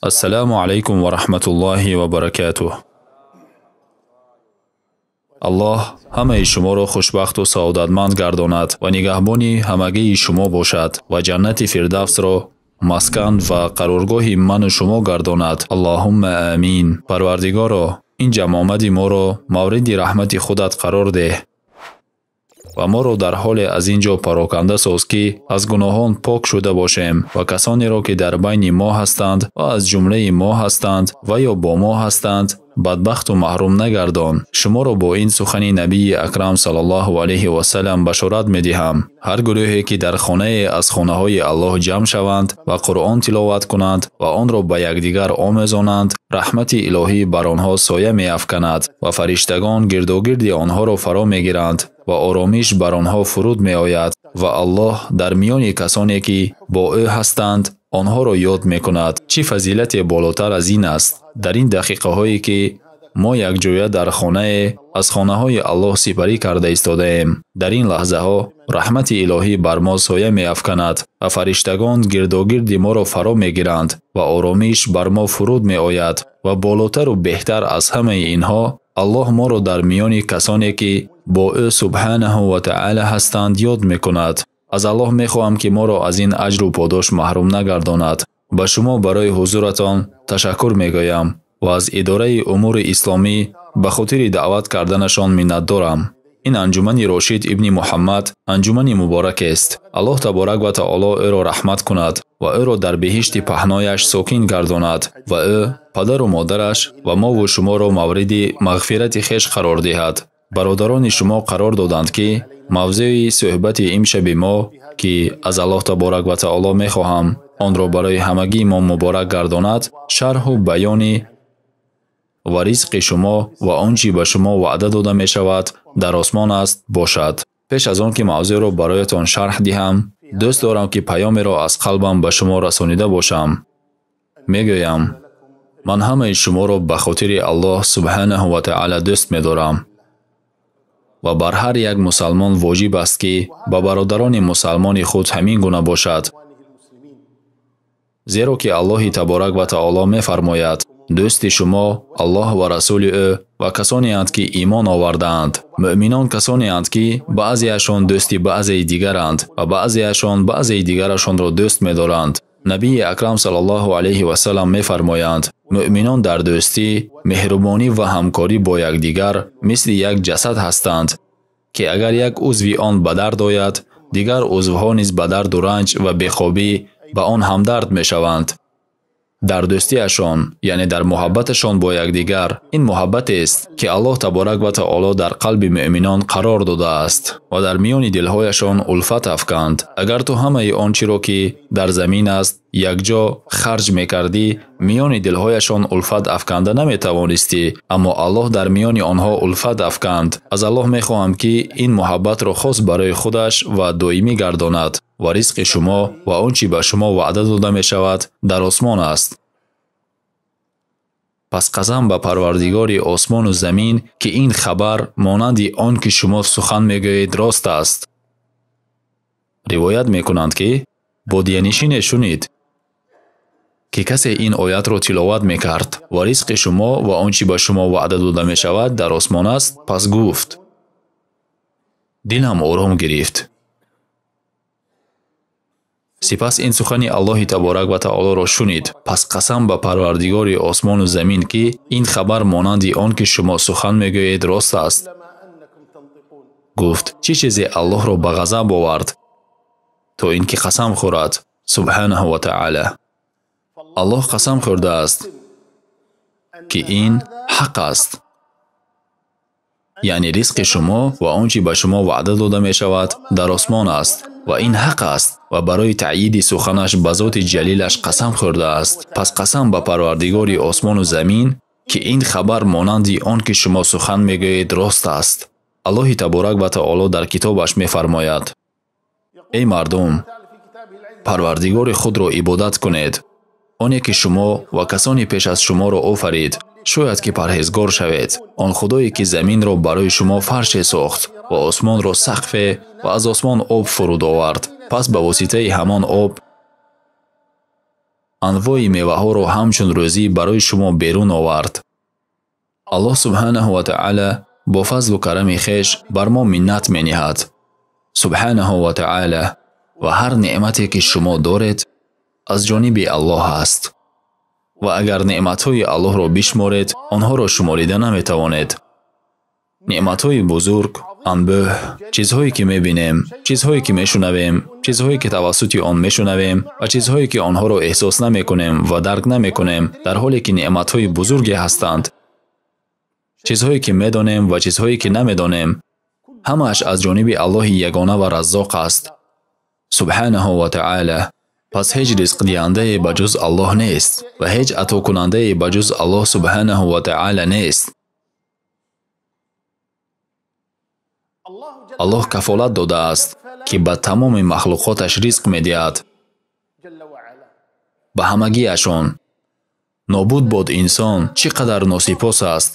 Ассалому алайкум ва раҳматуллоҳи ва баракатуҳ. Аллоҳ ҳамаи шуморо хушбахту саодатманд гардонад ва нигаҳбони ҳамагии шумо бошад ва ҷаннати Фирдавсро маскан ва қароргоҳи ману шумо гардонад. Аллоҳумма амин. Парвардигоро, ин ҷамъомади моро мавриди раҳмати худат қарор деҳ ва моро дар ҳоле аз ин ҷо пароканда соз, ки аз гуноҳон пок шуда бошем ва касонеро, ки дар байни мо ҳастанд ва аз ҷумлаи мо ҳастанд ва ё бо мо ҳастанд, бадбахту маҳрум нагардон. Шуморо бо ин сухани набии акрам саллаллоҳу алайҳи васаллам башорат медиҳам. Ҳар гурӯҳе, ки дар хонае аз хонаҳои Аллоҳ ҷамъ шаванд ва Қуръон тиловат кунанд ва онро ба якдигар омезонанд, раҳмати илоҳӣ бар онҳо соя меафканад ва фариштагон гирдогирди онҳоро фаро мегиранд ва оромиш бар онҳо фуруд меояд ва Аллоҳ дар миёни касоне, ки бо ӯ ҳастанд, онҳоро ёд мекунад. Чӣ фазилате болотар аз ин аст? Дар ин дақиқаҳое, ки мо якҷоя дар хонае аз хонаҳои Аллоҳ сипарӣ карда истодаем, дар ин лаҳзаҳо раҳмати илоҳӣ бар мо соя меафканад ва фариштагон гирдогирди моро фаро мегиранд ва оромиш бар мо фуруд меояд ва болотару беҳтар аз ҳамаи инҳо, Аллоҳ моро дар миёни касоне, ки бо ӯ субҳанаҳу ва таъала ҳастанд, ёд мекунад. Аз Аллоҳ мехоҳам, ки моро аз ин аҷру подош маҳрум нагардонад. Ба шумо барои ҳузуратон ташаккур мегӯям ва аз идораи умури исломӣ ба хотири даъват карданашон миннатдорам. Ин анҷумани Рошид ибни Муҳаммад анҷумани муборакест. Аллоҳ таборак ва таоло ӯро раҳмат кунад ва ӯро дар биҳишти паҳнояш сокин гардонад ва ӯ, падару модараш ва мову шуморо мавриди мағфирати хеш қарор диҳад. Бародарони шумо қарор доданд, ки мавзӯи суҳбати имшаби мо, ки аз Аллоҳ таборак ва таоло мехоҳам онро барои ҳамагии мо муборак гардонад, шарҳу баёни ва ризқи шумо ва он чӣ ба шумо ваъда дода мешавад дар осмон аст бошад. Пеш аз он ки мавзӯъро бароятон шарҳ диҳам, дӯст дорам, ки паёмеро аз қалбам ба шумо расонида бошам. Мегӯям, ман ҳамаи шуморо ба хотири Аллоҳ субҳанаҳу ва таъала дӯст медорам ва бар ҳар як мусалмон воҷиб аст, ки ба бародарони мусалмони худ ҳамин гуна бошад. Зеро ки Аллоҳи таборак ва таоло мефармояд: дӯсти шумо Аллоҳ ва расули ӯ ва касонеанд, ки имон овардаанд. Муъминон касонеанд, ки баъзеашон дӯсти баъзеи дигаранд ва баъзеашон баъзеи дигарашонро дӯст медоранд. Набии акрам саллаллоҳу алайҳи васаллам мефармоянд: муъминон дар дӯстӣ, меҳрубонӣ ва ҳамкорӣ бо якдигар мисли як ҷасад ҳастанд, ки агар як узви он ба дард ояд, дигар узвҳо низ ба дарду ранҷ ва бехобӣ ба он ҳамдард мешаванд. Дар дӯстиашон, яъне дар муҳаббаташон бо якдигар, ин муҳаббатест, ки Аллоҳ таборак ва таоло дар қалби муъминон қарор додааст ва дар миёни дилҳояшон улфат афканд. Агар ту ҳамаи он чиро, ки дар замин аст, якҷо харҷ мекардӣ, миёни дилҳояшон улфат афканда наметавонистӣ, аммо Аллоҳ дар миёни онҳо улфат афканд. Аз Аллоҳ мехоҳам, ки ин муҳаббатро хос барои худаш ва доимӣ гардонад ва ризқи шумо ва он чӣ ба шумо ваъда дода мешавад дар осмон аст. Пас қасам ба Парвардигори осмону замин, ки ин хабар монанди он ки шумо сухан мегӯед рост аст. Ривоят мекунанд, ки бодиянишине шунид, ки касе ин оятро тиловат мекард ва ризқи шумо ва он чӣ ба шумо ваъда дода мешавад дар осмон аст. Пас гуфт: дилам ором гирифт. Сипас ин сухани Аллоҳи таборак ва таолоро шунид. Пас қасам ба Парвардигори осмону замин, ки ин хабар монанди он ки шумо сухан мегӯед рост аст. Гуфт: чӣ чизе Аллоҳро ба ғазаб овард, то ин ки қасам хӯрад? Субҳанаҳу ва таъала. Аллоҳ қасам хӯрдааст, ки ин ҳақ аст, яъне ризқи шумо ва он чӣ ба шумо ваъда дода мешавад дар осмон аст ва ин ҳақ аст ва барои таъйиди суханаш ба зоти ҷалилаш қасам хӯрдааст. Пас қасам ба Парвардигори осмону замин, ки ин хабар монанди он ки шумо сухан мегӯед рост аст. Аллоҳи таборак ва таоло дар китобаш мефармояд: эй мардум, Парвардигори худро ибодат кунед, оне ки шумо ва касоне пеш аз шуморо офарид, шояд ки парҳезгор шавед. Он худое ки заминро барои шумо фарше сохт ва осмонро сақфе ва аз осмон об фуруд овард, пас ба воситаи ҳамон об анвои меваҳоро ҳамчун рӯзӣ барои шумо берун овард. Аллоҳ субҳанаҳу ва таъала бо фазлу карами хеш бар мо миннат мениҳад. Субҳанаҳу ва таъала, ва ҳар неъмате ки шумо доред аз ҷониби Аллоҳ аст. Ва агар неъматҳои Аллоҳро бишморед, онҳоро шуморида наметавонед. Неъматҳои бузург, анбӯҳ, чизҳое ки мебинем, чизҳое ки мешунавем, чизҳое ки тавассути он мешунавем ва чизҳое ки онҳоро эҳсос намекунем ва дарк намекунем, дар ҳоле ки неъматҳои бузурге ҳастанд. Чизҳое ки медонем ва чизҳое ки намедонем, ҳамааш аз ҷониби Аллоҳи ягона ва Раззоқ аст. Субҳанаҳу ва таъала. Пас ҳеҷ ризқдиҳандае ба ҷуз Аллоҳ нест ва ҳеҷ атокунандае ба ҷуз Аллоҳ субҳанаҳу ва таъала нест. Аллоҳ кафолат додааст, ки ба тамоми махлуқоташ ризқ медиҳад, ба ҳамагиашон. Нобуд бод инсон, чӣ қадар носипос аст.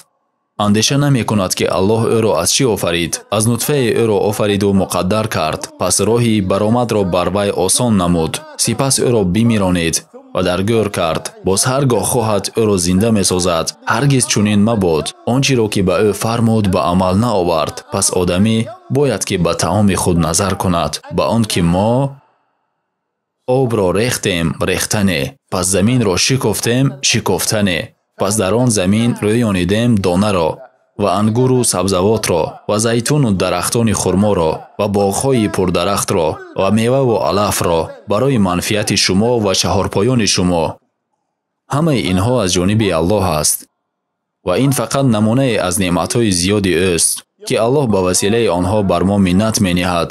Андеша намекунад, ки Аллоҳ ӯро аз чӣ офарид. Аз нутфаи ӯро офариду муқаддар кард. Пас роҳи баромадро бар вай осон намуд. Сипас ӯро бимиронид ва дар гӯр кард. Боз ҳар гоҳ хоҳад ӯро зинда месозад. Ҳаргиз чунин мабод. Он чиро ки ба ӯ фармуд ба амал наовард. Пас одамӣ бояд ки ба таоми худ назар кунад, ба он ки мо обро рехтем рехтане, пас заминро шикофтем шикофтане, пас дар он замин рӯёнидем донаро ва ангуру сабзавотро ва зайтуну дарахтони хурморо ва боғҳои пурдарахтро ва меваву алафро барои манфиати шумо ва чаҳорпоёни шумо. Ҳамаи инҳо аз ҷониби Аллоҳ аст ва ин фақат намунае аз неъматҳои зиёди ӯст, ки Аллоҳ ба василаи онҳо бар мо миннат мениҳад.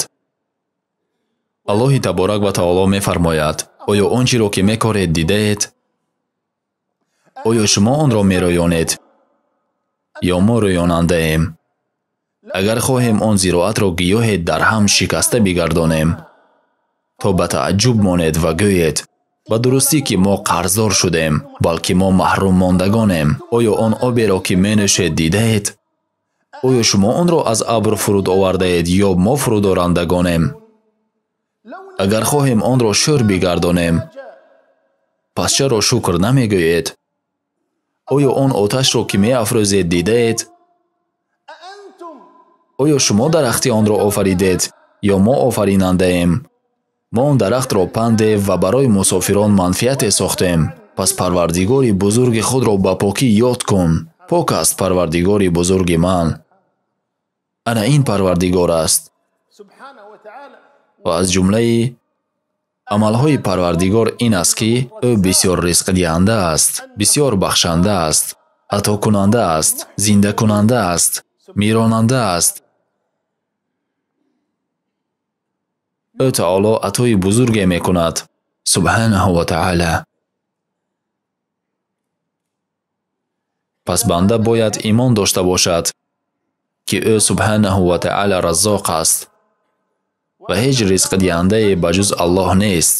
Аллоҳи таборак ва таоло мефармояд: оё он чиро ки мекоред дидаед? Оё шумо онро мерӯёнед ё мо рӯёнандаем? Агар хоҳем он зироатро гиёҳе дар ҳам шикаста бигардонем, то ба тааҷҷуб монед ва гӯед: ба дурустӣ ки мо қарздор шудем, балки мо маҳрум мондагонем. Оё он оберо ки менӯшед дидаед? Оё шумо онро аз абр фуруд овардаед ё мо фурудорандагонем? Агар хоҳем онро шӯр бигардонем, пас чаро шукр намегӯед? Оё он оташро ки меафрӯзед дидаед? Оё шумо дарахти онро офаридед ё мо офаринандаем? Мо он дарахтро панде ва барои мусофирон манфиате сохтем. Пас Парвардигори бузурги худро ба покӣ ёд кун. Пок аст Парвардигори бузурги ман. Ана ин Парвардигор аст. Ва аз ҷумлаи амалҳои Парвардигор ин аст, ки ӯ бисёр ризқдиҳанда аст, бисёр бахшанда аст, атокунанда аст, зиндакунанда аст, миронанда аст. Ӯ таоло атои бузурге мекунад. Субҳанаҳу ва таъала. Пас банда бояд имон дошта бошад, ки ӯ субҳанаҳу ва таъала Раззоқ аст ва ҳеҷ ризқдиҳандае ба ҷуз Аллоҳ нест.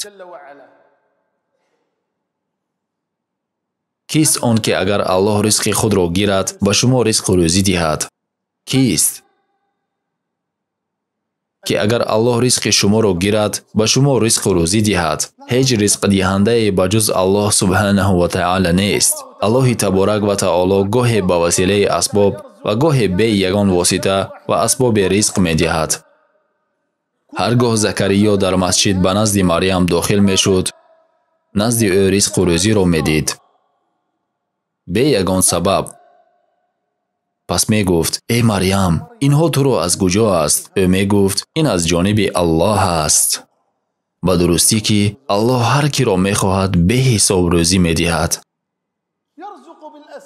Кист он ки агар Аллоҳ ризқи худро гирад, ба шумо ризқу рӯзӣ диҳад? Кист ки агар Аллоҳ ризқи шуморо гирад, ба шумо ризқу рӯзӣ диҳад? Ҳеҷ ризқдиҳандае ба ҷуз Аллоҳ субҳанаҳу ва таъала нест. Аллоҳи таборак ва таоло гоҳе ба василаи асбоб ва гоҳе бе ягон восита ва асбоби ризқ медиҳад. Ҳар гоҳ Закариё дар масҷид ба назди Марьям дохил мешуд, назди ӯ ризқу рӯзиро медид, бе ягон сабаб. Пас мегуфт: эй Марьям, инҳо туро аз куҷо аст? Ӯ мегуфт: ин аз ҷониби Аллоҳ аст. Ба дурустӣ ки Аллоҳ ҳар киро мехоҳад беҳисоб рӯзӣ медиҳад.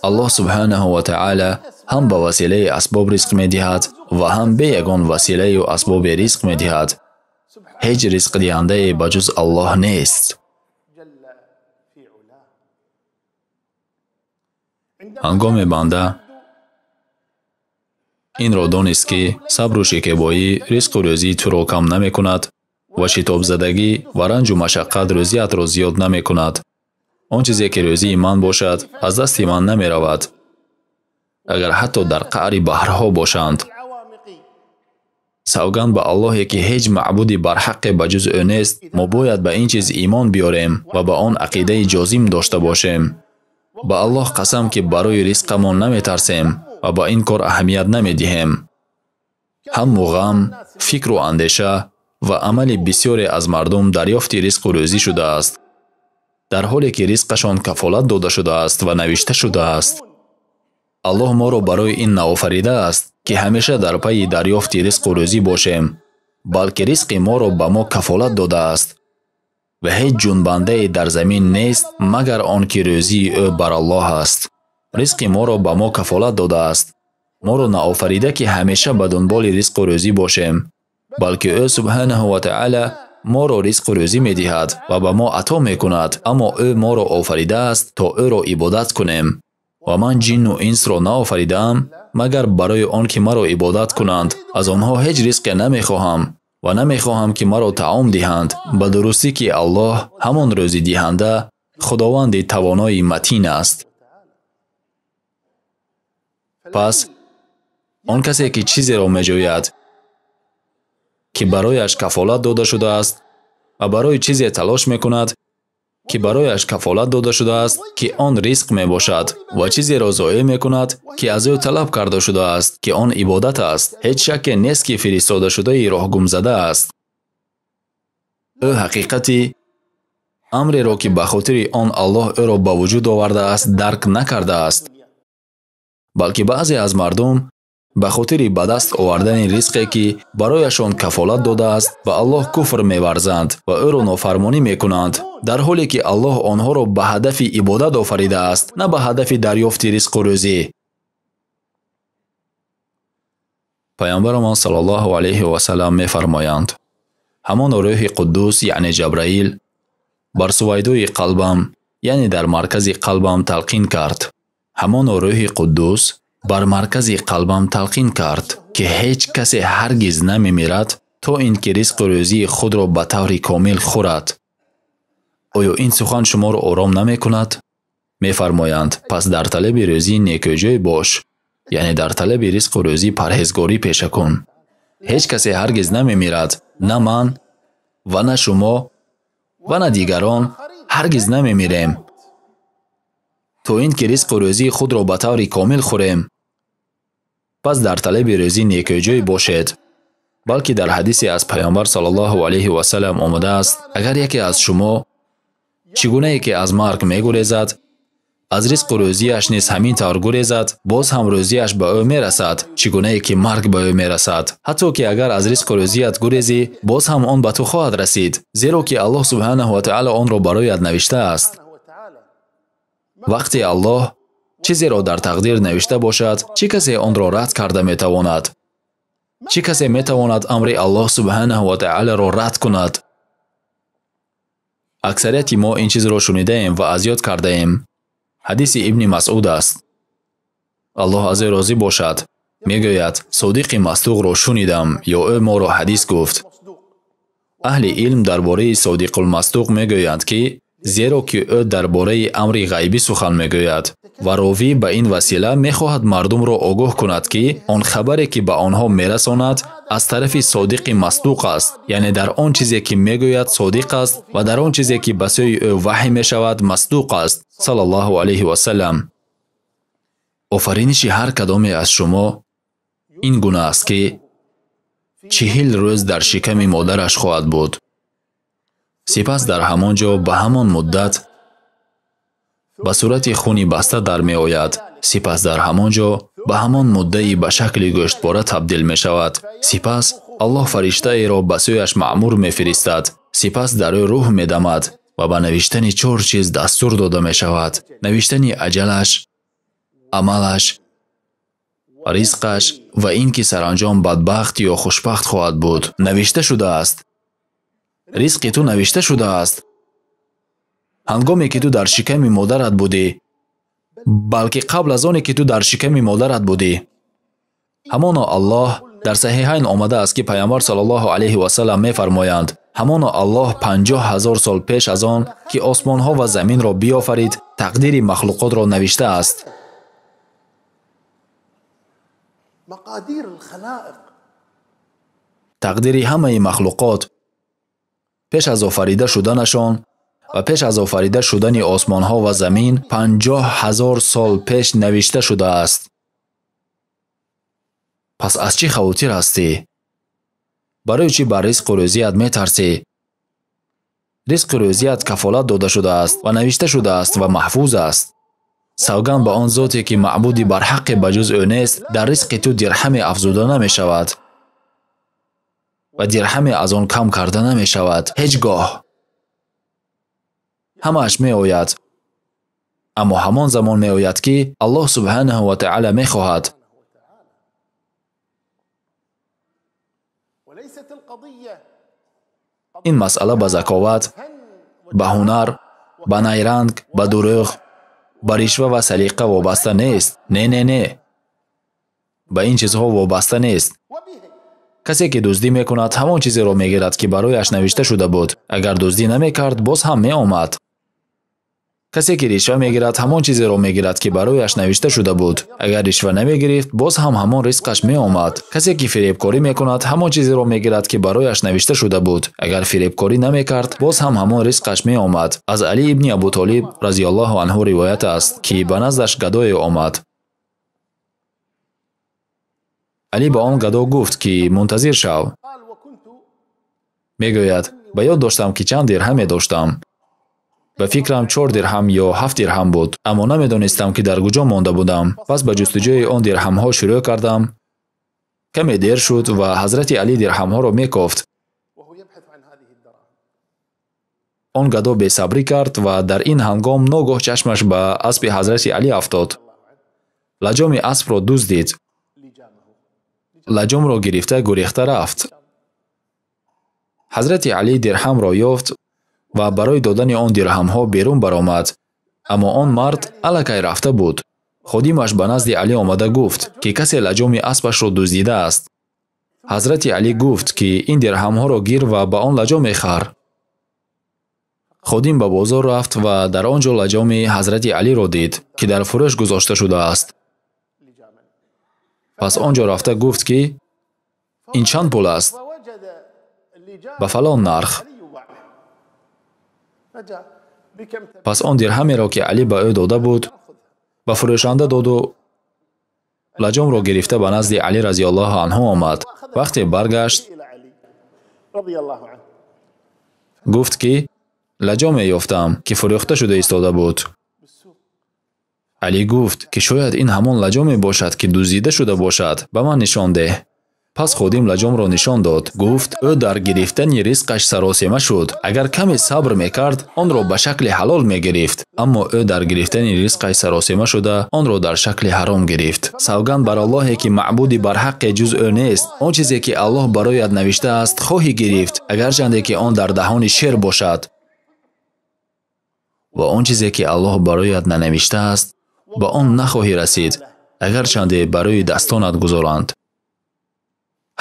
Аллоҳ субҳанаҳу ва таъала ҳам ба василаи асбоб ризқ медиҳад ва ҳам бе ягон василаю асбоби ризқ медиҳад. Ҳеҷ ризқдиҳандае ба ҷуз Аллоҳ нест. Ҳангоме банда инро донист, ки сабру шикебоӣ ризқу рӯзии туро кам намекунад ва шитобзадагӣ ва ранҷу машаққат рӯзиятро зиёд намекунад. Он чизе ки рӯзии ман бошад, аз дасти ман намеравад, агар ҳатто дар қаъри баҳрҳо бошанд. Савганд ба Аллоҳе, ки ҳеҷ маъбуди барҳаққе ба ҷуз ӯ нест, мо бояд ба ин чиз имон биёрем ва ба он ақидаи ҷозим дошта бошем. Ба Аллоҳ қасам, ки барои ризқамон наметарсем ва ба ин кор аҳамият намедиҳем. Ҳамму ғам, фикру андеша ва амали бисёре аз мардум дарёфти ризқу рӯзӣ шудааст, дар ҳоле ки ризқашон кафолат дода шудааст ва навишта шудааст. Аллоҳ моро барои ин наофаридааст, ки ҳамеша дар пайи дарёфти ризқу рӯзӣ бошем, балки ризқи моро ба мо кафолат додааст ва ҳеҷ ҷунбандае дар замин нест, магар он ки рӯзии ӯ бар Аллоҳ аст. Ризқи моро ба мо кафолат додааст. Моро наофарида, ки ҳамеша ба дунболи ризқу рӯзӣ бошем, балки ӯ субҳанаҳу ва таъала моро ризқу рӯзӣ медиҳад ва ба мо ато мекунад, аммо ӯ моро офаридааст, то ӯро ибодат кунем. Ва ман ҷинну инсро наофаридаам, магар барои он ки маро ибодат кунанд. Аз онҳо ҳеҷ ризқе намехоҳам ва намехоҳам, ки маро таом диҳанд. Ба дурустӣ, ки Аллоҳ ҳамон рӯзидиҳанда, Худованди тавонои матин аст. Пас он касе, ки чизеро меҷӯяд, ки барояш кафолат дода шудааст, ва барои чизе талош мекунад, ки барояш кафолат дода шудааст, ки он ризқ мебошад, ва чизеро зоеъ мекунад, ки аз ӯ талаб карда шудааст, ки он ибодат аст, ҳеҷ шакке нест, ки фиристодашудаи роҳгумзада аст. Ӯ ҳақиқати амреро, ки ба хотири он Аллоҳ ӯро ба вуҷуд овардааст, дарк накардааст, балки баъзе аз мардум ба хотири ба даст овардани ризқе, ки барояшон кафолат додааст, ба Аллоҳ куфр меварзанд ва ӯро нофармонӣ мекунанд, дар ҳоле ки Аллоҳ онҳоро ба ҳадафи ибодат офаридааст, на ба ҳадафи дарёфти ризқу рӯзӣ. Паёмбарамон саллаллоҳу алайҳи васаллам мефармоянд: ҳамон рӯҳи Қуддус, яъне Ҷабраил, бар сувайдои қалбам, яъне дар маркази қалбам талқин кард. Ҳамон рӯҳи Қуддус бар маркази қалбам талқин кард, ки ҳеҷ касе ҳаргиз намемирад, то ин ки ризқу рӯзии худро ба таври комил хӯрад. Оё ин сухан шуморо ором намекунад? Мефармоянд: пас дар талаби рӯзӣ некӯҷӯй бош, яъне дар талаби ризқу рӯзӣ парҳезгорӣ пеша кун. Ҳеҷ касе ҳаргиз намемирад, на ман ва на шумо ва на дигарон ҳаргиз намемирем, то ин ки ризқу рӯзии худро ба таври комил хӯрем. Пас дар талаби рӯзӣ некӯҷӯй бошед. Балки дар ҳадисе аз Паёмбар саллаллоҳу алайҳи васаллам омадааст: агар яке аз шумо чӣ гунае ки аз марг мегурезад, аз ризқу рӯзиаш низ ҳамин тавр гурезад, боз ҳам рӯзиаш ба ӯ мерасад, чӣ гунае ки марг ба ӯ мерасад. Ҳатто ки агар аз ризқу рӯзият гурезӣ, боз ҳам он ба ту хоҳад расид, зеро ки Аллоҳ субҳанаҳу ва таъала онро бароят навиштааст. Вақте Аллоҳ чизеро дар тақдир навишта бошад, чӣ касе онро рад карда метавонад? Чӣ касе метавонад амри Аллоҳ субҳанаҳу ва таъаларо рад кунад? Аксарияти мо ин чизро шунидаем ва аз ёд кардаем. Ҳадиси Ибни Масъуд аст. Аллоҳ аз ӯ розӣ бошад. Мегӯяд: содиқи масдуқро шунидам, ё ӯ моро ҳадис гуфт. Аҳли илм дар бораи содиқулмасдуқ мегӯянд, ки зеро ки ӯ дар бораи амри ғайбӣ сухан мегӯяд ва ровӣ ба ин васила мехоҳад мардумро огоҳ кунад, ки он хабаре, ки ба онҳо мерасонад, аз тарафи содиқи масдуқ аст, яъне дар он чизе, ки мегӯяд, содиқ аст ва дар он чизе, ки ба сӯи ӯ ваҳй мешавад, масдуқ аст. Саллаллоҳу алайҳи васаллам. Офариниши ҳар кадоме аз шумо ин гуна аст, ки 40 рӯз дар шиками модараш хоҳад буд. Сипас дар ҳамон ҷо ба ҳамон муддат ба сурати хуни баста дар меояд. Сипас дар ҳамон ҷо ба ҳамон муддаи ба шакли гӯштпора табдил мешавад. Сипас Аллоҳ фариштаеро ба сӯяш маъмур мефиристад. Сипас дар ӯ рӯҳ медамад ва ба навиштани 4 чиз дастур дода мешавад: навиштани аҷалаш, амалаш, ризқаш ва ин ки саранҷом бадбахт ё хушбахт хоҳад буд. Навишта шудааст. Ризқи ту навишта шудааст. Ҳангоме ки ту дар шиками модарат будӣ, балки қабл аз оне ки ту дар шиками модарат будӣ. Ҳамоно Аллоҳ дар Саҳиҳайн омадааст, ки Паёмбар саллаллоҳу алайҳи васаллам мефармоянд: ҳамоно Аллоҳ 50 000 сол пеш аз он ки осмонҳо ва заминро биёфарид, тақдири махлуқотро навиштааст. Тақдири ҳамаи махлуқот пеш аз офарида шуданашон ва пеш аз офарида шудани осмонҳо ва замин 50 000 сол пеш навишта шудааст. Пас аз чӣ хавотир ҳастӣ? Барои чӣ бар ризқу рӯзият метарсӣ? Ризқу рӯзият кафолат дода шудааст ва навишта шудааст ва маҳфуз аст. Савганд ба он зоте ки маъбуди барҳаққе ба ҷуз ӯ нест, дар ризқи ту дирҳаме афзуда намешавад ва дирҳаме аз он кам карда намешавад. Ҳеҷ гоҳ. Ҳамааш меояд, аммо ҳамон замон меояд ки Аллоҳ субҳанаҳу ва таъала мехоҳад. Ин масъала ба заковат, ба ҳунар, ба найранг, ба дурӯғ, ба ришва ва салиқа вобаста нест. Не, не, не, ба ин чизҳо вобаста нест. Касе ки дуздӣ мекунад, ҳамон чизеро мегирад ки барояш навишта шуда буд. Агар дуздӣ намекард, боз ҳам меомад. Касе ки ришва мегирад, ҳамон чизеро мегирад ки барояш навишта шуда буд. Агар ришва намегирифт, боз ҳам ҳамон ризқаш меомад. Касе ки фиребкорӣ мекунад, ҳамон чизеро мегирад ки барояш навишта шуда буд. Агар фиребкорӣ намекард, боз ҳам ҳамон ризқаш меомад. Аз Али ибни Абу Толиб разияллоҳу анҳу ривоят аст, ки ба наздаш гадое омад. Али ба он гадо гуфт ки мунтазир шав. Мегӯяд: ба ёд доштам ки чанд дирҳаме доштам. Ба фикрам 4 дирҳам ё 7 дирҳам буд, аммо намедонистам ки дар куҷо монда будам. Пас ба ҷустуҷӯи он дирҳамҳо шурӯъ кардам. Каме дер шуд ва ҳазрати Али дирҳамҳоро мекофт. Он гадо бесабрӣ кард ва дар ин ҳангом ногоҳ чашмаш ба аспи ҳазрати Али афтод. Лаҷоми аспро дуздид. Лаҷомро гирифта гурехта рафт. Ҳазрати Али дирҳамро ёфт ва барои додани он дирҳамҳо берун баромад. Аммо он мард аллакай рафта буд. Ходимаш ба назди Али омада гуфт, ки касе лаҷоми аспашро дуздидааст. Ҳазрати Али гуфт, ки ин дирҳамҳоро гир ва ба он лаҷом мехар. Ходим ба бозор рафт ва дар он ҷо лаҷоми ҳазрати Алиро дид, ки дар фурӯш гузошта шудааст. Пас он ҷо рафта гуфт, ки ин чанд пул аст? Ба фалон нарх. Пас он дирҳамеро, ки Али ба ӯ дода буд, ба фурӯшанда доду лаҷомро гирифта ба назди Али разияллоҳу анҳу омад. Вақте баргашт, гуфт, ки лаҷоме ёфтам, ки фурӯхта шуда истода буд. Али гуфт, ки шояд ин ҳамон лаҷоме бошад, ки дуздида шуда бошад, ба ман нишон деҳ. Пас ходим лаҷомро нишон дод. Гуфт, ӯ дар гирифтани ризқаш саросема шуд. Агар каме сабр мекард, онро ба шакли ҳалол мегирифт. Аммо ӯ дар гирифтани ризқаш саросема шуда, онро дар шакли ҳаром гирифт. Савганд бар Аллоҳе, ки маъбуди барҳаққе ҷуз ӯ нест, он чизе ки Аллоҳ бароят навиштааст, хоҳӣ гирифт, агарчанде ки он дар даҳони шер бошад. Ва он чизе ки Аллоҳ бароят нанавиштааст, ба он нахоҳӣ расид, агарчанде барои дастонат гузоранд.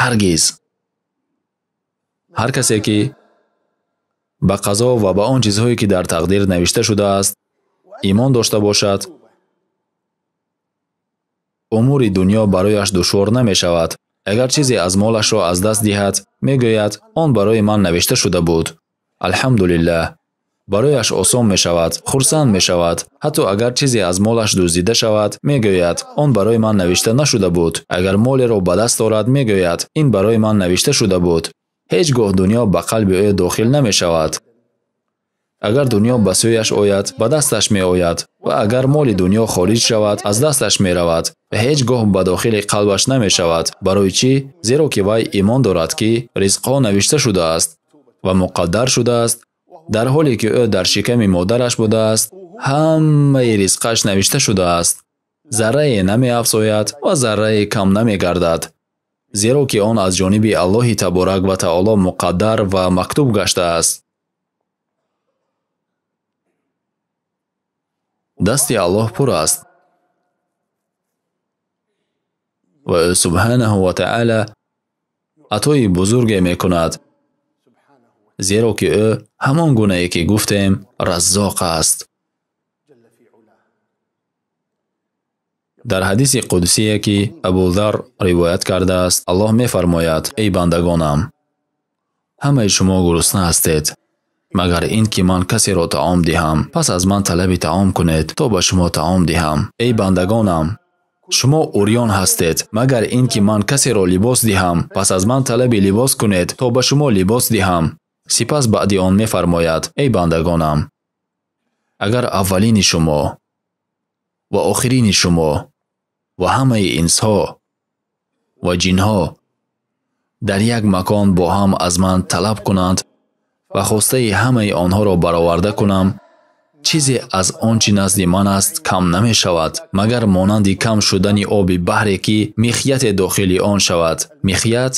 Ҳаргиз. Ҳар касе ки ба қазо ва ба он чизҳое ки дар тақдир навишта шудааст имон дошта бошад, умури дунё барояш душвор намешавад. Агар чизе аз молашро аз даст диҳад, мегӯяд, он барои ман навишта шуда буд. Алҳамдулиллаҳ. Барояш осон мешавад, хурсанд мешавад. Ҳатто агар чизе аз молаш дуздида шавад, мегӯяд, он барои ман навишта нашуда буд. Агар молеро ба даст орад, мегӯяд, ин барои ман навишта шуда буд. Ҳеҷ гоҳ дунё ба қалби ӯ дохил намешавад. Агар дунё ба сӯяш ояд, ба дасташ меояд, ва агар моли дунё хориҷ шавад, аз дасташ меравад ва ҳеҷ гоҳ ба дохили қалбаш намешавад. Барои чӣ? Зеро ки вай имон дорад, ки ризқҳо навишта шудааст ва муқаддар шудааст. Дар ҳоле ки ӯ дар шиками модараш будааст, ҳамаи ризқаш навишта шудааст. Заррае намеафзояд ва заррае кам намегардад, зеро ки он аз ҷониби Аллоҳи таборак ва таоло муқаддар ва мактуб гаштааст. Дасти Аллоҳ пур аст ва ӯ субҳанаҳу ва таъала атои бузурге мекунад, зеро ки ӯ ҳамон гунае ки гуфтем раззоқ аст. Дар ҳадиси қудсие ки Абудар ривоят кардааст, Аллоҳ мефармояд: эй бандагонам, Ҳамаи шумо гурусна ҳастед, магар ин ки ман касеро таом диҳам. Пас аз ман талаби таом кунед, то ба шумо таом диҳам. Эй бандагонам, шумо урён ҳастед, магар ин ки ман касеро либос диҳам. Пас аз ман талаби либос кунед, то ба шумо либос диҳам. Сипас баъди он мефармояд: эй бандагонам, агар аввалини шумо ва охирини шумо ва ҳамаи инсҳо ва ҷинҳо дар як макон бо ҳам аз ман талаб кунанд ва хостаи ҳамаи онҳоро бароварда кунам, чизе аз он чи назди ман аст кам намешавад, магар монанди кам шудани оби баҳре ки михяте дохили он шавад. Михят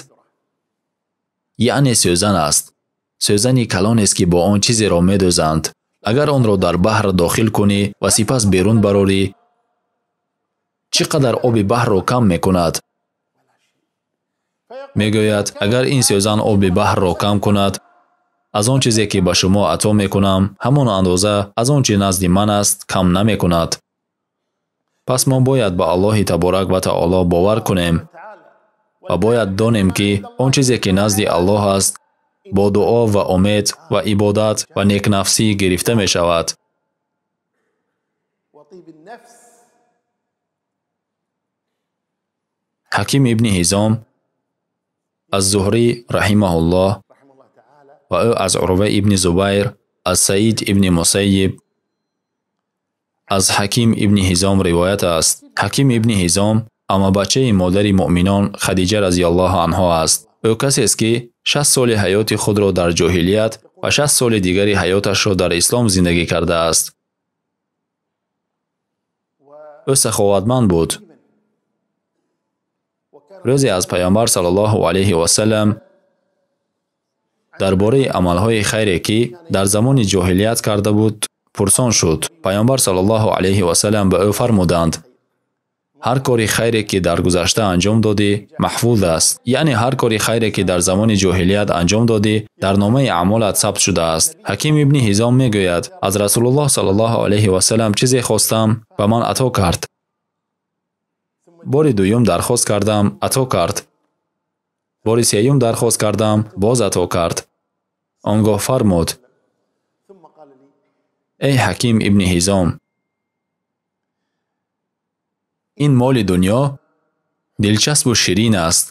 яъне сӯзан аст. Сӯзани калонест ки бо он чизеро медӯзанд. Агар онро дар баҳр дохил кунӣ ва сипас берун барорӣ, чӣ қадар оби баҳрро кам мекунад? Мегӯяд: агар ин сӯзан оби баҳрро кам кунад, аз он чизе ки ба шумо ато мекунам, ҳамон андоза аз он чи назди ман аст кам намекунад. Пас мо бояд ба Аллоҳи таборак ва таоло бовар кунем ва бояд донем, ки он чизе ки назди Аллоҳ аст бо дуо ва умед ва ибодат ва некнафсӣ гирифта мешавад. Ҳаким ибни Ҳизом аз Зуҳрӣ раҳимаҳуллоҳ ва ӯ аз Урва ибни Зубайр, аз Саид ибни Мусайиб, аз Ҳаким ибни Ҳизом ривоят аст. Ҳаким ибни Ҳизом амабачаи модари муъминон Хадиҷа разияллоҳу анҳо аст. Ӯ касест ки 60 соли ҳаёти худро дар ҷоҳилият ва 60 соли дигари ҳаёташро дар ислом зиндагӣ кардааст. Ӯ саховатманд буд. Рӯзе аз Пайғамбар саллаллоҳу алайҳи васаллам дар бораи амалҳои хайре ки дар замони ҷоҳилият карда буд пурсон шуд. Пайғамбар саллаллоҳу алайҳи васаллам ба ӯ фармуданд: ҳар кори хайре ки дар гузашта анҷом додӣ маҳфуз аст. Яъне ҳар кори хайре ки дар замони ҷоҳилият анҷом додӣ дар номаи аъмолат сабт шудааст. Ҳаким ибни Ҳизом мегӯяд: аз Расулуллоҳ саллаллоҳу алайҳи васаллам чизе хостам, ба ман ато кард. Бори дуюм дархост кардам, ато кард. Бори сеюм дархост кардам, боз ато кард. Он гоҳ фармуд: эй Ҳаким ибни Ҳизом, ин моли дунё дилчаспу ширин аст.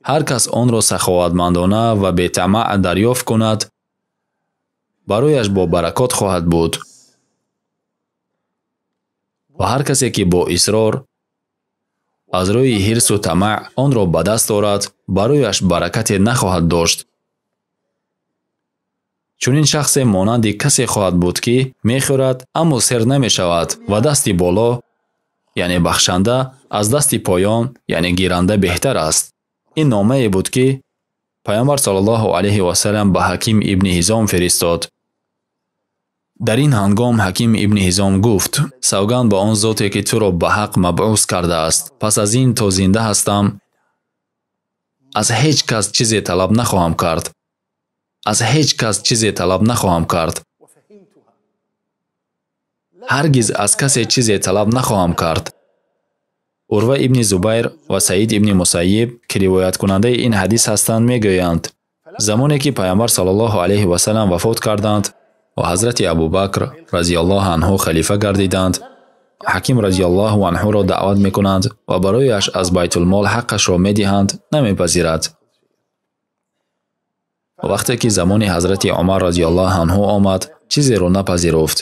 Ҳар кас онро саховатмандона ва бетамаъ дарёфт кунад, барояш бо баракот хоҳад буд. Ва ҳар касе ки бо исрор аз рӯи ҳирсу тамаъ онро ба даст орад, барояш баракате нахоҳад дошт. Чунин шахсе монанди касе хоҳад буд, ки мехӯрад, аммо сер намешавад ва дасти боло, яъне бахшанда, аз дасти поён, яъне гиранда беҳтар аст. Ин номае буд, ки Пайғамбар саллаллоҳу алайҳи васаллам ба Ҳаким ибни Ҳизом фиристод. Дар ин ҳангом Ҳаким ибни Ҳизом гуфт: савганд ба он зоте ки туро ба ҳақ мабъус кардааст, пас аз ин то зинда ҳастам аз ҳеҷ кас чизе талаб нахоҳам кард. Аз ҳеҷ кас чизе талаб нахоҳам кард. Ҳаргиз аз касе чизе талаб нахоҳам кард. Урва ибни Зубайр ва Саид ибни Мусайиб, ки ривояткунандаи ин ҳадис ҳастанд, мегӯянд: замоне ки Пайғамбар саллаллоҳу алайҳи васаллам вафот карданд ва ҳазрати Абубакр разияллоҳу анҳу халифа гардиданд, Ҳаким разияллоҳу анҳуро даъват мекунанд ва барояш аз байтулмол ҳаққашро медиҳанд, намепазирад. Вақте ки замони ҳазрати Умар разияллоҳу анҳу омад, чизеро напазируфт.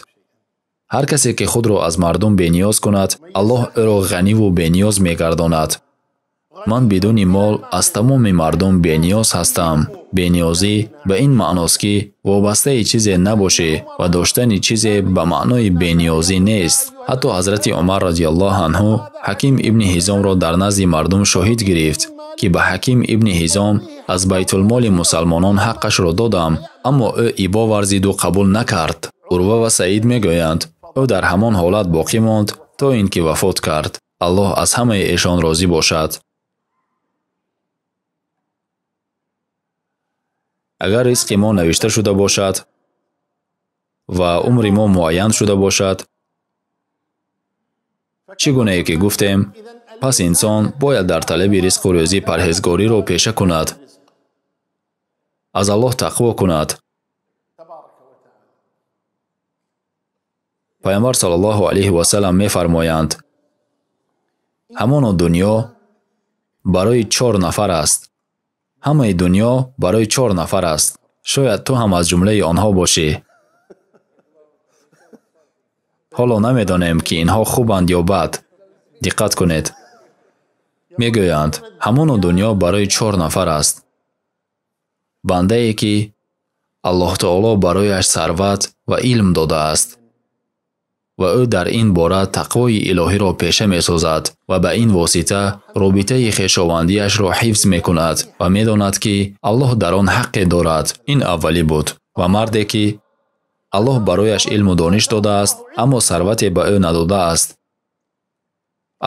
Ҳар касе ки худро аз мардум бениёз кунад, Аллоҳ ӯро ғаниву бениёз мегардонад. Ман бидуни мол аз тамоми мардум бениёз ҳастам. Бениёзӣ ба ин маъност, ки вобастаи чизе набошӣ ва доштани чизе ба маънои бениёзӣ нест. Ҳатто ҳазрати Умар разияллоҳу анҳу Ҳаким ибни Ҳизомро дар назди мардум шоҳид гирифт, ки ба Ҳаким ибни Ҳизом аз байтулмоли мусалмонон ҳаққашро додам, аммо ӯ ибо варзиду қабул накард. Урва ва Саид мегӯянд: ӯ дар ҳамон ҳолат боқӣ монд то ин ки вафот кард. Аллоҳ аз ҳамаи эшон розӣ бошад. Агар ризқи мо навишта шуда бошад ва умри мо муайян шуда бошад, чӣ гунае ки гуфтем, пас инсон бояд дар талаби ризқу рӯзӣ парҳезгориро пеша кунад. Аз Аллоҳ тақво кунад. Пайғамбар саллаллоҳу алайҳи васаллам мефармоянд: ҳамоно дунё барои 4 нафар аст. Ҳамаи дунё барои 4 нафар аст. Шояд ту ҳам аз ҷумлаи онҳо бошӣ. Ҳоло намедонем, ки инҳо хубанд ё бад. Диққат кунед. Мегӯянд, ҳамоно дунё барои 4 нафар аст. Бандае, ки Аллоҳ таоло барояш сарват ва илм додааст ва ӯ дар ин бора тақвои илоҳиро пеша месозад ва ба ин восита робитаи хешовандиашро ҳифз мекунад ва медонад, ки Аллоҳ дар он ҳаққе дорад. Ин аввалӣ буд. Ва марде, ки Аллоҳ барояш илму дониш додааст, аммо сарвате ба ӯ надодааст.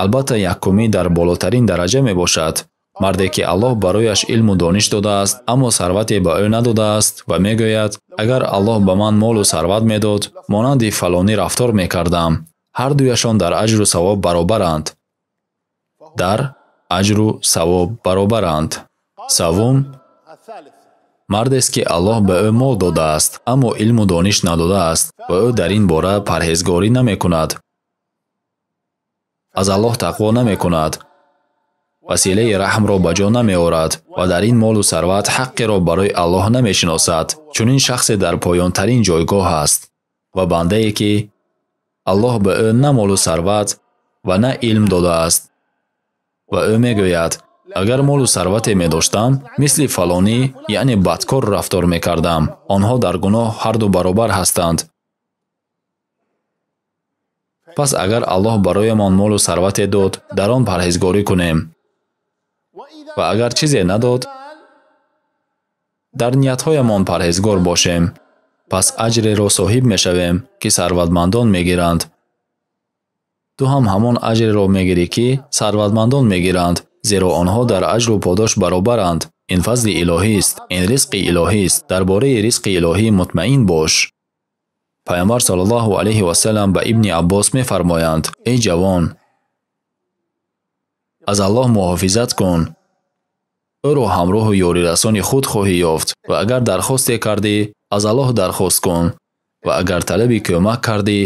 Албатта, якумӣ дар болотарин дараҷа мебошад. Марде, ки Аллоҳ барояш илму дониш додааст, аммо сарвате ба ӯ надодааст ва мегӯяд: агар Аллоҳ ба ман молу сарват медод, монанди фалонӣ рафтор мекардам. Ҳар дуяшон дар аҷру савоб баробаранд. Дар аҷру савоб баробаранд. Севум, мардест, ки Аллоҳ ба ӯ мол додааст, аммо илму дониш надодааст ва ӯ дар ин бора парҳезгорӣ намекунад, аз Аллоҳ тақво намекунад, василаи раҳмро ба ҷо намеорад ва дар ин молу сарват ҳаққеро барои Аллоҳ намешиносад. Чунин шахсе дар поёнтарин ҷойгоҳ аст. Ва бандае, ки Аллоҳ ба ӯ на молу сарват ва на илм додааст ва ӯ мегӯяд: агар молу сарвате медоштам, мисли фалонӣ, яъне бадкор рафтор мекардам. Онҳо дар гуноҳ ҳарду баробар ҳастанд. Пас агар Аллоҳ бароямон молу сарвате дод, дар он парҳезгорӣ кунем. Ва агар чизе надод, дар ниятҳоямон парҳезгор бошем. Пас аҷреро соҳиб мешавем, ки сарватмандон мегиранд. Ту ҳам ҳамон аҷреро мегирӣ, ки сарватмандон мегиранд, зеро онҳо дар аҷру подош баробаранд. Ин фазли илоҳист, ин ризқи илоҳист. Дар бораи ризқи илоҳӣ мутмаин бош. Пайғамбар саллаллоҳу алайҳи васаллам ба Ибни Аббос мефармоянд: эй ҷавон, аз Аллоҳ муҳофизат кун, ӯро ҳамроҳу ёрирасони худ хоҳӣ ёфт. Ва агар дархосте кардӣ, аз Аллоҳ дархост кун. Ва агар талаби кӯмак кардӣ,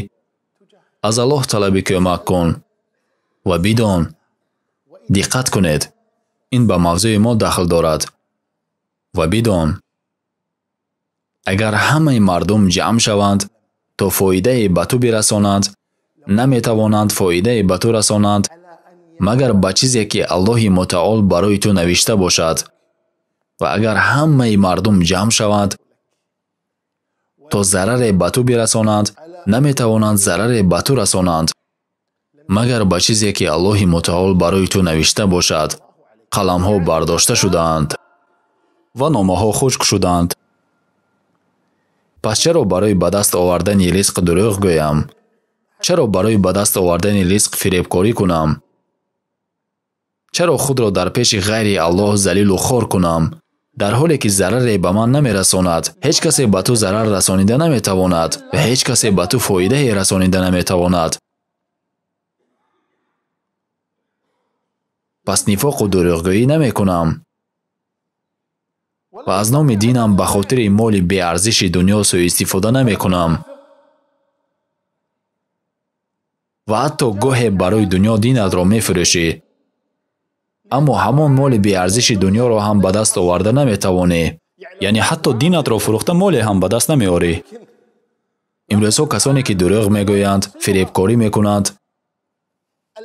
аз Аллоҳ талаби кӯмак кун. Ва бидон, диққат кунед, ин ба мавзӯи мо дахл дорад. Ва бидон, агар ҳамаи мардум ҷамъ шаванд, то фоидае ба ту бирасонанд, наметавонанд фоидае ба ту расонанд, магар ба чизе, ки Аллоҳи мутаол барои ту навишта бошад. Ва агар ҳамаи мардум ҷамъ шаванд, то зараре ба ту бирасонанд, наметавонанд зараре ба ту расонанд, магар ба чизе, ки Аллоҳи мутаол барои ту навишта бошад. Қаламҳо бардошта шудаанд ва номаҳо хушк шудаанд. Пас чаро барои ба даст овардани ризқ дурӯғ гӯям? Чаро барои ба даст овардани ризқ фиребкорӣ кунам? Чаро худро дар пеши ғайри Аллоҳ залилу хор кунам, дар ҳоле ки зараре ба ман намерасонад? Ҳеҷ касе ба ту зарар расонида наметавонад ва ҳеҷ касе ба ту фоидае расонида наметавонад. Пас нифоқу дурӯғгӯӣ намекунам ва аз номи динам ба хотири моли беарзиши дунё суистифода намекунам ва ҳатто гоҳе барои дунё динатро мефурӯшӣ, аммо ҳамон моли беарзиши дунёро ҳам ба даст оварда наметавонӣ. Яъне ҳатто динатро фурӯхта моле ҳам ба даст намеорӣ. Имрӯзҳо касоне, ки дурӯғ мегӯянд, фиребкорӣ мекунанд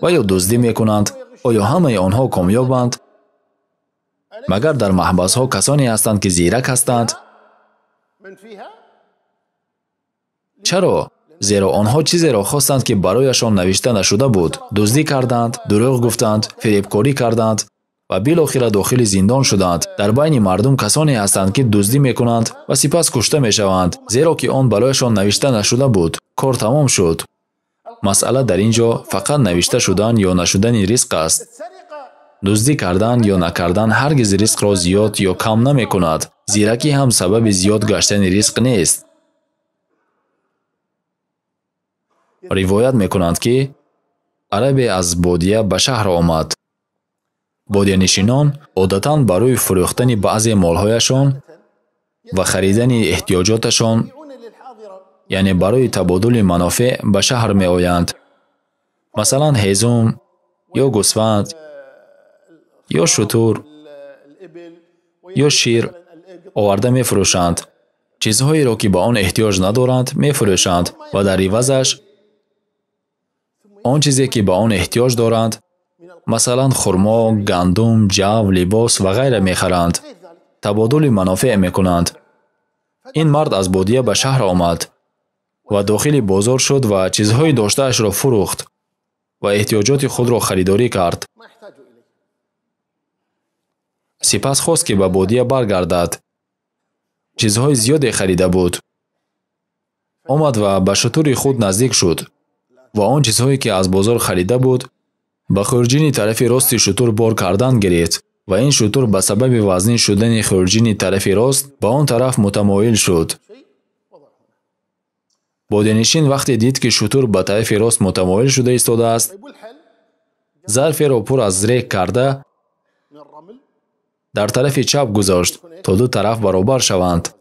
ва ё дуздӣ мекунанд, оё ҳамаи онҳо комёбанд? Магар дар маҳбасҳо касоне ҳастанд, ки зирак ҳастанд? Чаро? Зеро онҳо чизеро хостанд, ки барояшон навишта нашуда буд. Дуздӣ карданд, дурӯғ гуфтанд, фиребкорӣ карданд ва билохира дохили зиндон шуданд. Дар байни мардум касоне ҳастанд, ки дуздӣ мекунанд ва сипас кушта мешаванд, зеро ки он барояшон навишта нашуда буд. Кор тамом шуд. Масъала дар ин ҷо фақат навишта шудан ё нашудани ризқ аст. Дуздӣ кардан ё накардан ҳаргиз ризқро зиёд ё кам намекунад. Зиракӣ ҳам сабаби зиёд гаштани ризқ нест. Ривоят мекунанд, ки арабе аз бодия ба шаҳр омад. Бодиянишинон одатан барои фурӯхтани баъзе молҳояшон ва харидани эҳтиёҷоташон, яъне барои табодули манофеъ ба шаҳр меоянд. Масалан, ҳезум ё гӯсфанд ё шутур ё шир оварда мефурӯшанд. Чизҳоеро, ки ба он эҳтиёҷ надоранд, мефурӯшанд ва дар ивазаш он чизе, ки ба он эҳтиёҷ доранд, масалан хурмо, гандум, ҷав, либос ва ғайра мехаранд. Табодули манофеъ мекунанд. Ин мард аз бодия ба шаҳр омад ва дохили бозор шуд ва чизҳои доштаашро фурӯхт ва эҳтиёҷоти худро харидорӣ кард. Сипас хост, ки ба бодия баргардад. Чизҳои зиёде харида буд. Омад ва ба шутури худ наздик шуд ва он чизҳое, ки аз бозор харида буд, ба хурҷини тарафи рости шутур бор кардан гирифт ва ин шутур ба сабаби вазнин шудани хурҷини тарафи рост ба он тараф мутамоил шуд. Бодиянишин вақте дид, ки шутур ба тарафи рост мутамоил шуда истодааст, зарферо пур аз рег карда дар тарафи чап гузошт, то ду тараф баробар шаванд.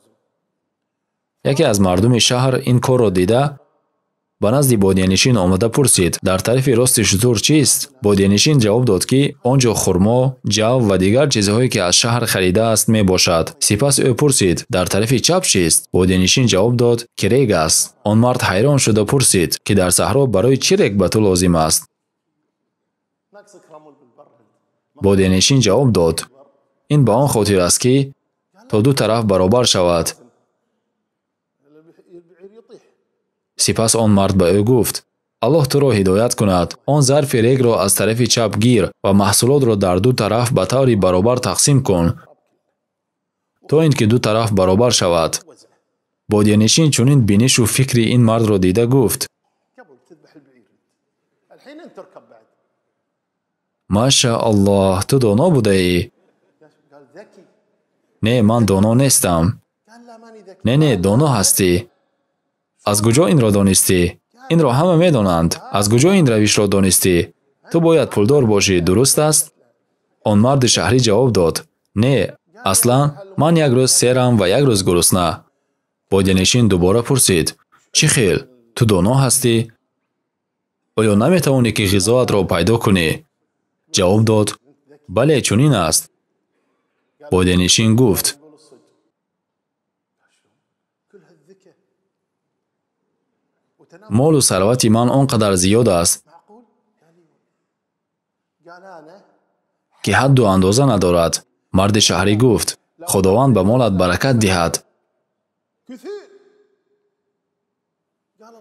Яке аз мардуми шаҳр ин корро дида, ба назди бодиянишин омада пурсид: дар тарафи рости шутур чист? Бодиянишин ҷавоб дод, ки он ҷо хурмо, ҷав ва дигар чизҳое, ки аз шаҳр харидааст, мебошад. Сипас ӯ пурсид: дар тарафи чап чист? Бодиянишин ҷавоб дод, ки рег аст. Он мард ҳайрон шуда пурсид, ки дар саҳро барои чӣ рег ба ту лозим аст? Бодиянишин ҷавоб дод: ин ба он хотир аст, ки то ду тараф баробар шавад. Сипас он мард ба ӯ гуфт: Аллоҳ туро ҳидоят кунад. Он зарфи регро аз тарафи чап гир ва маҳсулотро дар ду тараф ба таври баробар тақсим кун, то ин ки ду тараф баробар шавад. Бодиянишин чунин бинишу фикри ин мардро дида гуфт: Машааллоҳ, ту доно будаӣ. Не, ман доно нестам. Не, не, доно ҳастӣ. Аз куҷо инро донистӣ? Инро ҳама медонанд. Аз куҷо ин равишро донистӣ? Ту бояд пулдор бошӣ, дуруст аст? Он марди шаҳрӣ ҷавоб дод: не, аслан ман як рӯз серам ва як рӯз гурусна. Бодиянишин дубора пурсид: чӣ хел? Ту доно ҳастӣ? Оё наметавонӣ, ки ғизоатро пайдо кунӣ? Ҷавоб дод: бале, чунин аст. Бодиянишин гуфт: молу сарвати ман он қадар зиёд аст, ки ҳадду андоза надорад. Марди шаҳрӣ гуфт: Худованд ба молат баракат диҳад.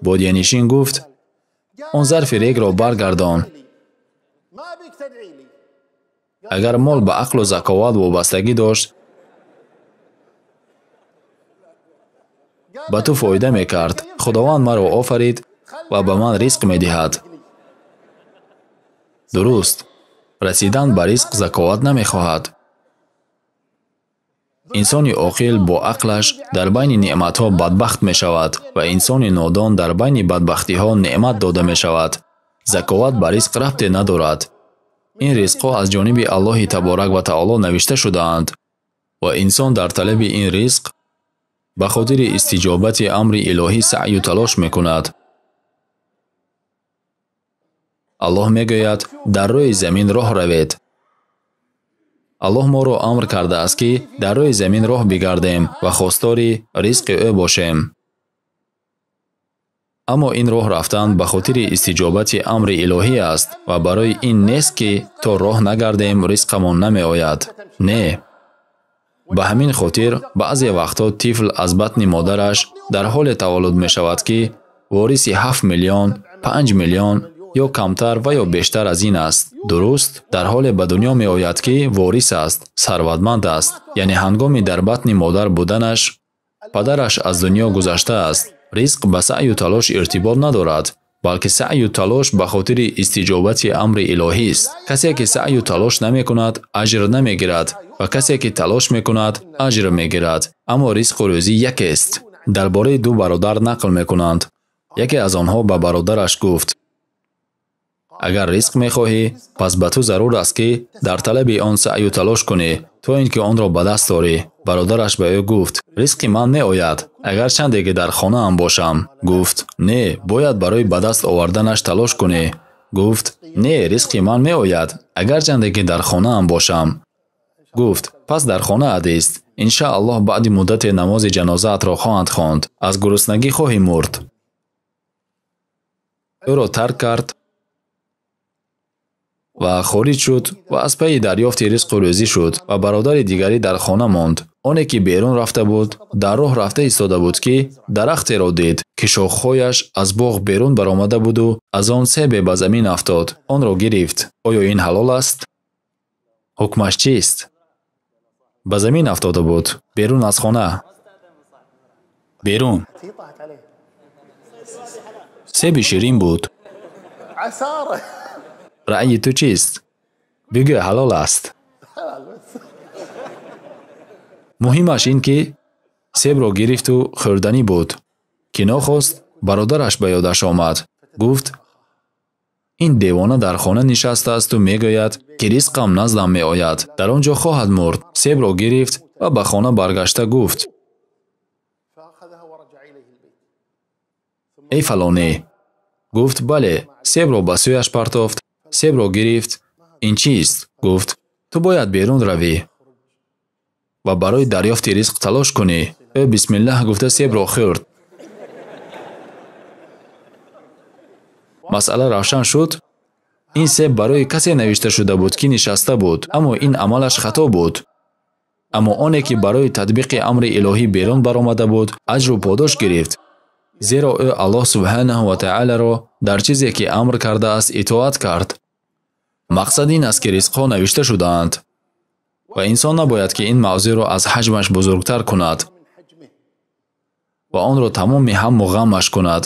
Бодиянишин гуфт: он зарфи регро баргардон. Агар мол ба ақлу заковат вобастагӣ дошт, ба ту фоида мекард. Худованд маро офарид ва ба ман ризқ медиҳад. Дуруст, расидан ба ризқ заковат намехоҳад. Инсони оқил бо ақлаш дар байни неъматҳо бадбахт мешавад ва инсони нодон дар байни бадбахтиҳо неъмат дода мешавад. Заковат ба ризқ рабте надорад. Ин ризқҳо аз ҷониби Аллоҳи таборак ва таоло навишта шудаанд ва инсон дар талаби ин ризқ ба хотири истиҷобати амри илоҳӣ саъю талош мекунад. Аллоҳ мегӯяд: дар рӯи замин роҳ равед. Аллоҳ моро амр кардааст, ки дар рӯи замин роҳ бигардем ва хостори ризқи ӯ бошем. Аммо ин роҳ рафтан ба хотири истиҷобати амри илоҳӣ аст ва барои ин нест, ки то роҳ нагардем ризқамон намеояд. Не. Ба ҳамин хотир баъзе вақтҳо тифл аз батни модараш дар ҳоле таваллуд мешавад, ки вориси 7 миллион, 5 миллион ё камтар ва ё бештар аз ин аст. Дуруст, дар ҳоле ба дунё меояд, ки ворис аст, сарватманд аст. Яъне ҳангоми дар батни модар буданаш падараш аз дунё гузаштааст. Ризқ ба саъю талош иртибот надорад, балки саъю талош ба хотири истиҷобати амри илоҳист. Касе, ки саъю талош намекунад, аҷр намегирад ва касе, ки талош мекунад, аҷр мегирад. Аммо ризқу рӯзӣ якест. Дар бораи ду бародар нақл мекунанд. Яке аз онҳо ба бародараш гуфт: агар ризқ мехоҳӣ, пас ба ту зарур аст, ки дар талаби он саъю талош кунӣ, то ин ки онро ба даст орӣ. Бародараш ба ӯ гуфт: ризқи ман меояд, агарчанде ки дар хонаам бошам. Гуфт: не, бояд барои ба даст оварданаш талош кунӣ. Гуфт: не, ризқи ман меояд, агарчанде ки дар хонаам бошам. Гуфт: пас дар хонаат ист. Иншааллоҳ баъди муддате намози ҷанозаатро хоҳанд хонд. Аз гуруснагӣ хоҳӣ мурд. Ӯро тарк кард ва хориҷ шуд ва аз пайи дарёфти ризқу рӯзӣ шуд ва бародари дигарӣ дар хона монд. Оне ки берун рафта буд, дар роҳ рафта истода буд, ки дарахтеро дид, ки шохҳояш аз боғ берун баромада буду аз он себе ба замин афтод. Онро гирифт. Оё ин ҳалол аст? Ҳукмаш чист? Ба замин афтода буд, берун аз хона. Берун. Себи ширин буд. Раъйи ту чист? Бигӯ ҳалол аст. Муҳимаш ин ки себро гирифту хӯрданӣ буд, ки нохост бародараш ба ёдаш омад. Гуфт: ин девона дар хона нишастаасту мегӯяд, ки ризқам наздам меояд, дар он ҷо хоҳад мурд. Себро гирифт ва ба хона баргашта гуфт: эй фалонӣ. Гуфт: бале. Себро ба сӯяш партофт. Себро гирифт. Ин чист? Гуфт: ту бояд берун равӣ ва барои дарёфти ризқ талош кунӣ. Ӯ бисмиллаҳ гуфта себро хӯрд. Масъала равшан шуд. Ин себ барои касе навишта шуда буд, ки нишаста буд, аммо ин амалаш хато буд. Аммо оне ки барои татбиқи амри илоҳӣ берун баромада буд, аҷру подош гирифт. Зеро ӯ Аллоҳ субҳанаҳу ва таъоларо дар чизе ки амр кардааст итоат кард. Мақсад ин аст, ки ризқҳо навишта шудаанд ва инсон набояд ки ин мавзӯъро аз ҳаҷмаш бузургтар кунад ва онро тамоми ҳамму ғаммаш кунад,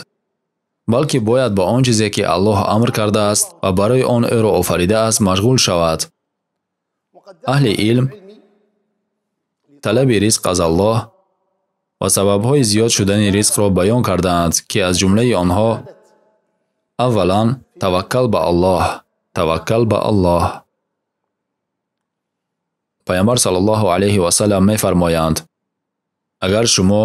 балки бояд ба он чизе ки Аллоҳ амр кардааст ва барои он ӯро офаридааст машғул шавад. Аҳли илм талаби ризқ аз Аллоҳ ва сабабҳои зиёд шудани ризқро баён кардаанд, ки аз ҷумлаи онҳо аввалан таваккал ба Аллоҳ, таваккал ба Аллоҳ. Пайғамбар саллаллоҳу алайҳи васаллам мефармоянд: агар шумо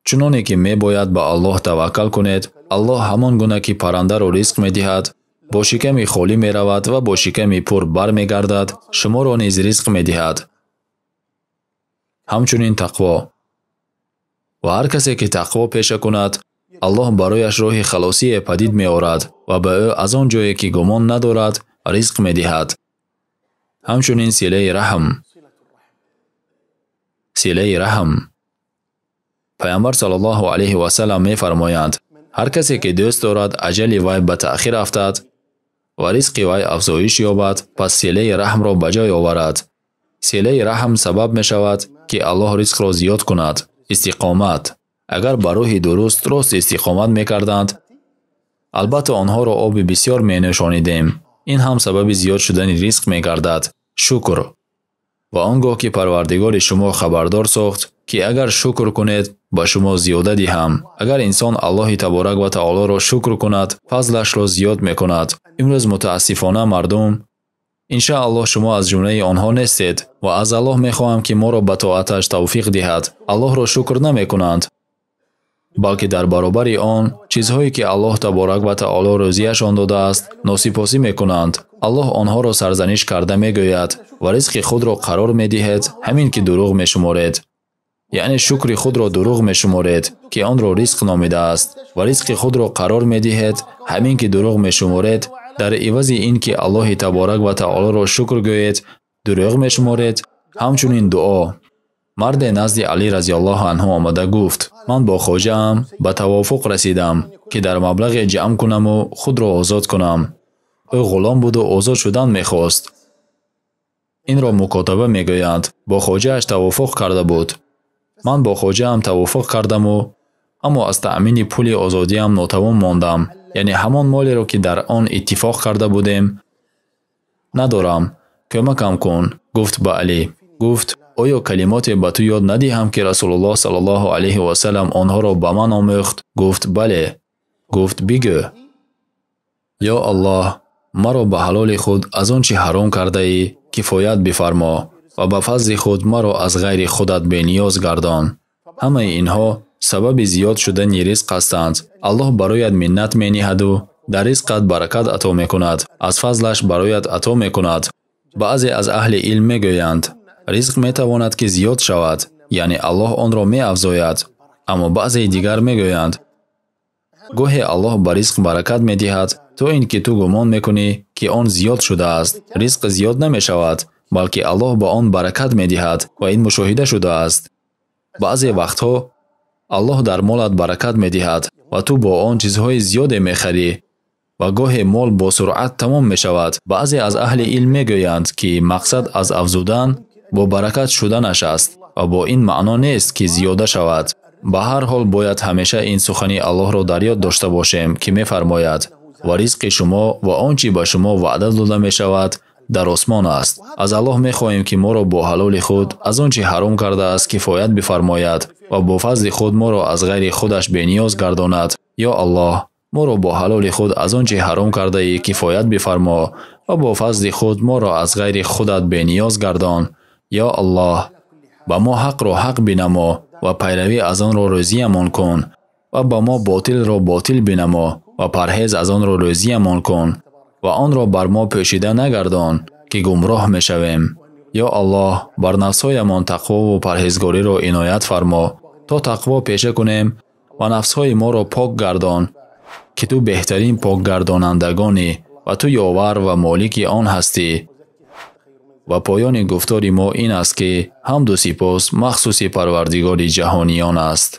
чуноне ки мебояд ба Аллоҳ таваккал кунед, Аллоҳ ҳамон гуна ки паррандаро ризқ медиҳад, бо шиками холӣ меравад ва бо шиками пур бармегардад, шуморо низ ризқ медиҳад. Ҳамчунин тақво. Ва ҳар касе ки тақво пеша кунад, Аллоҳ барояш роҳи халосие падид меорад ва ба ӯ аз он ҷое ки гумон надорад ризқ медиҳад. Ҳамчунин силаи раҳм. Силаи раҳм. Пайғамбар саллаллоҳу алайҳи васаллам мефармоянд: ҳар касе ки дӯст дорад аҷали вай ба таъхир афтад ва ризқи вай афзоиш ёбад, пас силаи раҳмро ба ҷой оварад. Силаи раҳм сабаб мешавад, ки Аллоҳ ризқро зиёд кунад. Истиқомат. Агар ба роҳи дуруст рост истиқомат мекарданд, албатта онҳоро оби бисёр менӯшонидем. Ин ҳам сабаби зиёд шудани ризқ мегардад. Шукр. Ва он гоҳ ки Парвардигори шумо хабардор сохт, ки агар шукр кунед, ба шумо зиёда диҳам. Агар инсон Аллоҳи таборак ва таолоро шукр кунад, фазлашро зиёд мекунад. Имрӯз мутаассифона мардум, иншааллоҳ шумо аз ҷумлаи онҳо нестед ва аз Аллоҳ мехоҳам, ки моро ба тоаташ тавфиқ диҳад. Аллоҳро шукр намекунанд, балки дар баробари он чизҳое ки Аллоҳ таборак ва таоло рӯзияшон додааст, носипосӣ мекунанд. Аллоҳ онҳоро сарзаниш карда мегӯяд ва ризқи худро қарор медиҳед, ҳамин ки дурӯғ мешуморед. Яъне шукри худро дурӯғ мешуморед, ки онро ризқ номидааст, ва ризқи худро қарор медиҳед, ҳамин ки дурӯғ мешуморед. Дар ивази ин ки Аллоҳи таборак ва таолоро шукр гӯед, дурӯғ мешуморед. Ҳамчунин дуо. Марде назди Алӣ разияллоҳу анҳу омада гуфт: ман бо хоҷаам ба тавофуқ расидам, ки дар маблағе ҷамъ кунаму худро озод кунам. Ӯ ғулом буду озод шудан мехост. Инро мукотаба мегӯянд. Бо хоҷааш тавофуқ карда буд. Ман бо хоҷаам тавофуқ кардаму, аммо аз таъмини пули озодиам нотавон мондам. Яъне ҳамон молеро, ки дар он иттифоқ карда будем, надорам. Кӯмакам кун, гуфт ба Алӣ. Гуфт: оё калимоте ба ту ёд надиҳам, ки Расулуллоҳ саллаллоҳу алайҳи васаллам онҳоро ба ман омӯхт? Гуфт: бале. Гуфт: бигӯ: ё Аллоҳ, маро ба ҳалоли худ аз он чӣ ҳаром кардаӣ кифоят бифармо ва ба фазли худ маро аз ғайри худат бениёз гардон. Ҳамаи инҳо сабаби зиёд шудани ризқ ҳастанд. Аллоҳ бароят миннат мениҳаду дар ризқат баракат ато мекунад, аз фазлаш бароят ато мекунад. Баъзе аз аҳли илм мегӯянд, ризқ метавонад ки зиёд шавад, яъне Аллоҳ онро меафзояд. Аммо баъзеи дигар мегӯянд, гоҳе Аллоҳ ба ризқ баракат медиҳад, то ин ки ту гумон мекунӣ, ки он зиёд шудааст. Ризқ зиёд намешавад, балки Аллоҳ ба он баракат медиҳад ва ин мушоҳида шудааст. Баъзе вақтҳо Аллоҳ дар молат баракат медиҳад ва ту бо он чизҳои зиёде мехарӣ ва гоҳе мол бо суръат тамом мешавад. Баъзе аз аҳли илм мегӯянд, ки мақсад аз афзудан бо баракат шуданаш аст ва бо ин маъно нест, ки зиёда шавад. Ба ҳар ҳол бояд ҳамеша ин сухани Аллоҳро дар ёд дошта бошем, ки мефармояд: ва ризқи шумо ва он чӣ ба шумо ваъда дода мешавад дар осмон аст. Аз Аллоҳ мехоҳем, ки моро бо ҳалоли худ аз он чӣ ҳаром кардааст кифоят бифармояд ва бо фазли худ моро аз ғайри худаш бениёз гардонад. Ё Аллоҳ, моро бо ҳалоли худ аз он чӣ ҳаром кардаӣ кифоят бифармо ва бо фазли худ моро аз ғайри худат бениёз гардон. Ё Аллоҳ, ба мо ҳақро ҳақ бинамо ва пайравӣ аз онро рӯзиямон кун ва ба мо ботилро ботил бинамо ва парҳез аз онро рӯзиямон кун ва онро бар мо пӯшида нагардон, ки гумроҳ мешавем. Ё Аллоҳ, бар нафсҳоямон тақвову парҳезгориро иноят фармо, то тақво пеша кунем ва нафсҳои моро пок гардон, ки ту беҳтарин покгардонандагонӣ ва ту ёвар ва молики он ҳастӣ. Ва поёни гуфтори мо ин аст, ки ҳамду сипос махсуси Парвардигори ҷаҳониён аст.